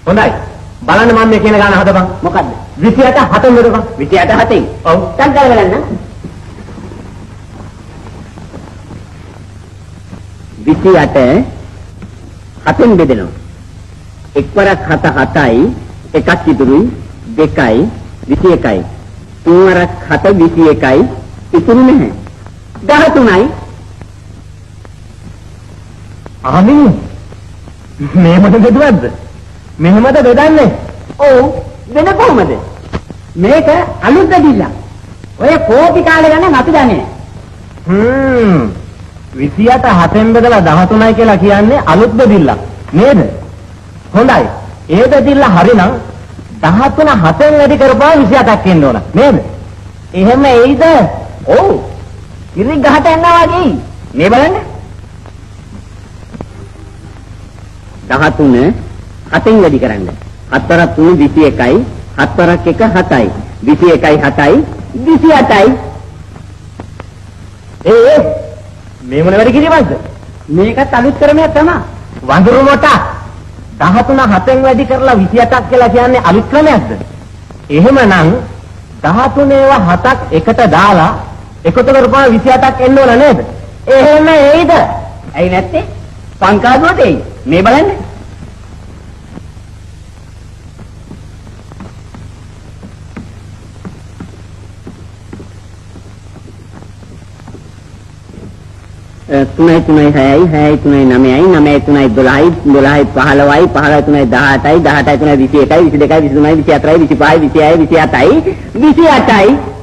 හොඳයි. බලන්න මම මේ කියන ගාන හදපන්. මොකද්ද? 28 හතෙන් බෙදපන්. 28 හතෙන්. ඔව්. ටක් ගාලා බලන්න. 28 හතෙන් බෙදෙනවා. එක්වරක් 7 7යි, එකක් ඉතුරුයි 2යි 21යි. තුන් වරක් 7 21යි, ඉතුරු නැහැ. 13යි. අනේ මේ මොන බෙදුවක්ද? මෙහෙමද බෙදන්නේ? ඔව්, වෙන කොහමද? මේක අලුත් බෙදිල්ල. ඔය කෝපි කාලේ ගණන් අපි දන්නේ. 28 හතෙන් බෙදලා 13යි කියලා කියන්නේ අලුත් බෙදිල්ලක් නේද? හොඳයි. ඒ බෙදිල්ල හරිනම් 13 හතෙන් වැඩි කරපුවා 28ක් එන්න ඕන නේද? එහෙම එයිද? ඔව්. ඉරි ගහට යනවා වගේ. මේ බලන්න. 13 හතෙන් වැඩි කරන්න. 7 වරක් 3 21යි, 7 වරක් 1 7යි. 21යි 7යි 28යි. ඒ ඒ මේ මොන වැඩි කිරීමක්ද? මේකත් අලුත් ක්‍රමයක් තමයි. වඳුරු මොටා 13 හතෙන් වැඩි කරලා 28ක් කියලා කියන්නේ අලුත් ක්‍රමයක්ද? එහෙමනම් 13 ඒවා හතක් එකට දාලා එකතු කරපුවා 28ක් එන්න ඕන නේද? එහෙම එයිද? ඇයි නැත්තේ? පංකාදුවට එයි. මේ බලන්න. තුනයි තුනයි හයයි, හයයි තුනයි නවයයි, නවයයි තුනයි 12යි, 12යි 15යි, 15යි තුනයි 18යි, 18යි තුනයි 21යි, 22යි 23යි 24යි 25යි 26යි 27යි 28යි.